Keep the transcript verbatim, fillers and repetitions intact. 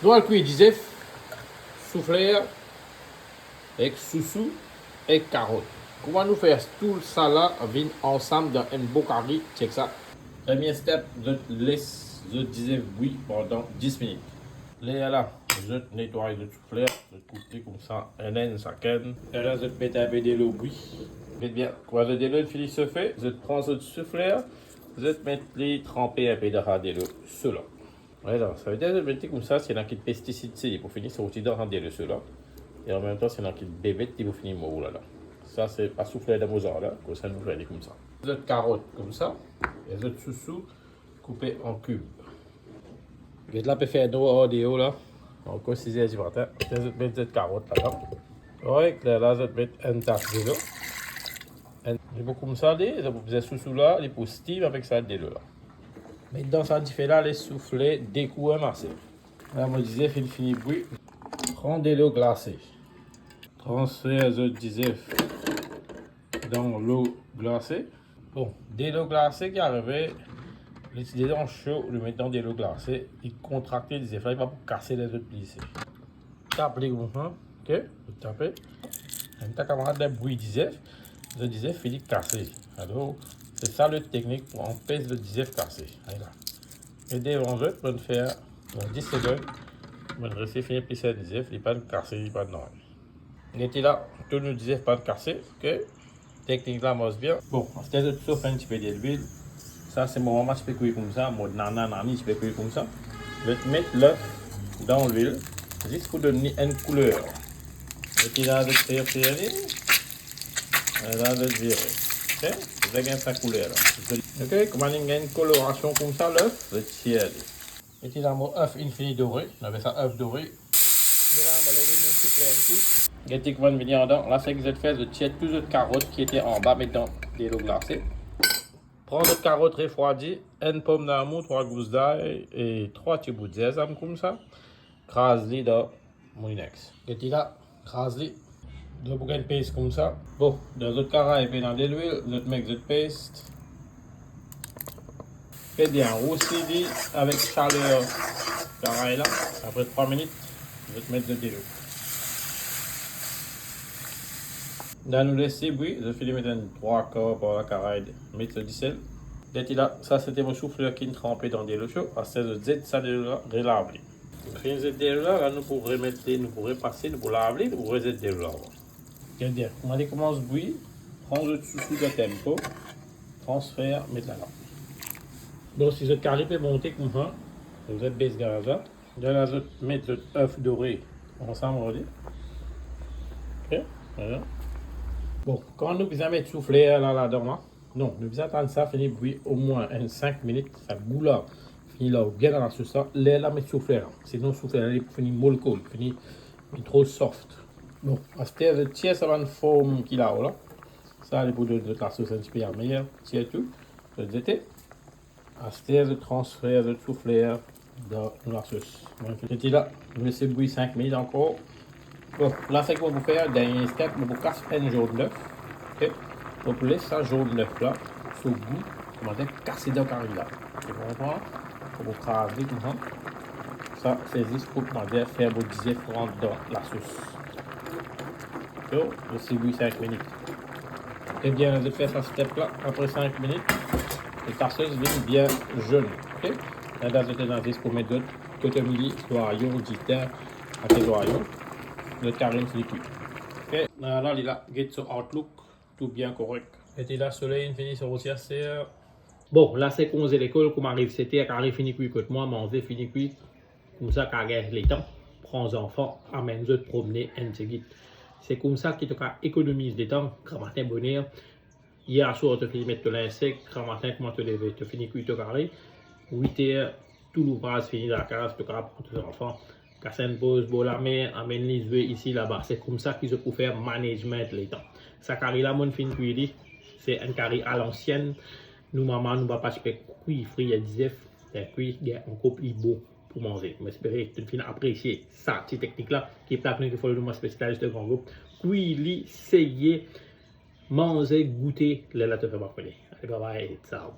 Nou al kwi dizef, soufler, ek sousou, ek karot. Kouma nou fer tou sa la vinn ansam dan enn bon kari, chek sa. Premie step, zot les zot dizef bwi pandan dis minit. Lerla, zot netway zot soufler, zot koup li koumsa, enn enn sakenn. Lerla zot met inpe delo bwi. Get bien, kouma zot delo fini sofe, zot pran zot soufler, zot met li tranpe inpe dan sa delo so la. Ala, savedir zot met li koumsa, si ena kit pestisid, se li pou fini sorti dan sa delo so la. E anmemtan, si ena kit bebet, li pou fini mor lala. Sa se pa soufler dan mo zardin, koumsa nou fer li koumsa. Zot karot koumsa, e zot sousou koupe an kib. Get la pe fer nwar deor la, ankor siz er dimatin. Zot met zot karot ladan. Korek, lerla zot met enn tas delo. Enn, li pou koumsa li, zot pou bizin sousou la, li pou steam avek sa delo la. Met dan sa dife la, les soufler dekour enn mase. La mo dizef finn fini bwi. Pran delo glase. Transfer zot dizef dan lo glase. Bon, delo glase ki arive, li ti deza so, li met dan delo glase, li kontrakte dizef la, li pa pou kase ler zot plise. Tap li koumsa, ok, zot tape. Enn ta kamarad la bwi dizef, zot dizef fini kase. Alor, se sa le teknik pou anpes zot dizef kase. Ala. E devan zot, pou fer dan dis segonn, pou resi fini plis enn dizef, li pa'nn kase, li pa'nn nanye. Gete la, tou nou dizef pa'nn kase, ok? Teknik la mars bien. Bon, aster zot sof enn tipe delwil. Sa se mo mama ti pe kwi koumsa, mo nana nani ti pe kwi koumsa. Zot met lef dan lwil, zis pou donn li enn kouler. Gete la, zot fer fer li. E la, zot vire. Ok? Zot gagn sa kouler la. Ok, kouma li gagn kolorasion koumsa, lef, zot tir li. Gete la mo ef inn fini dore, nou apel sa ef dore. Gete la, mo leve nou soufler enn kou. Gete kouma li vini andan. La seki zot fer, zot tir tou zot karot ki ete anba, met dan delo glase. Pran zot karot refrwadi, enn pomdamour, trwa gous lay e trwa ti bout zinzam koumsa. Kraz li dan moulinex. Gete la, kraz li. Zot pou gagn pes koumsa. Bon, dan zot karay pena delwil, zot met zot pes. Fer bien rousi li avek saler karay la. Apre trwa minit, zot met zot delo. La nou les li bwi, zot fini met enn trwa kar par la karay, met zot disel. Gete la, sa sete mo soufler ki'nn tranpe dan delo so, aster zot zet sa delo la, relav li. Finn zet delo la, la nou pou remet li, nou pou repas li, nou pou lav li, nou pou rezet delo la ankor. Gete bien, kouma li koumans bwi, pran zot sousou dan tempo, transfer, met ladan. Bon, si zot kari pe monte koumsa, zot bes gaz la. La zot met zot ef dore ansam ar li. Ok, vwala. Bon, kan nou bizin met soufler la ladan la, non, nou bizin atann sa fini bwi omwin enn sink minit, sa gou la fini lagwe bien dan lasos la, lerla met soufler la. Sinon soufler la, li pou fini mol kol, fini, li tro soft. Bon, aster zot tir sa bann form ki lao la. Sa, li pou donn zot lasos enn tipe amer, tir tou, zot zete. Aster zot transfer zot soufler dan nou lasos. Bon, gete la, nou les li bwi sink minit ankor. Bon, la seki mo pou fer, dernie step, mo pou kas enn zonn nef. Ok? Mo pou les sa zonn nef la, so gou, koumadir kase dan kari la. Ou konpran? Mo pou kraz li koumsa. Sa, se zis pou, koumadir, fer mo dizef rant dan lasos. So, les li bwi sink minit. Ebien, zot fer sa step la, apre sink minit, zot lasos vinn bien zonn. Ok? La, zot ena zis pou met zot kotomili, zwayon, ditin, ake zwayon. Zot kari fini kwi. Ok? La, la, li la, get so outlook, tou bien korek. Gete la, soley inn fini sorti aster. Bon, la se konze lekol, kouma ariv set er, kari fini kwi kot mwa, manze fini kwi. Koumsa, kapav gagn letan pran zanfan, amenn zot promne enn tigit. Se koumsa ki to kapav ekonomiz letan, gramatin boner. Yer swar, to fini met to linz sek, gramatin, kouma to leve, to fini kwi to kari. Wit er, tou louvraz fini lakaz, to kapav pran to zanfan, kas enn poz bor lamer, amenn li zwe isi, laba. Se koumsa ki zot pou fer management letan. Sa kari la, mo'nn fini kwi li, se enn kari alansienn. Nou mama, nou papa ti pe kwi frir dizef, fer kwi, gagn ankor pli bon pou manze. Mo espere to finn apresie sa ti teknik la, ki pla nou ki follow nou, mo spesialis de Gran Group. Kwi li, seye, manze, goute, lerla to fer mwa kone. Ale, bye bye, ciao.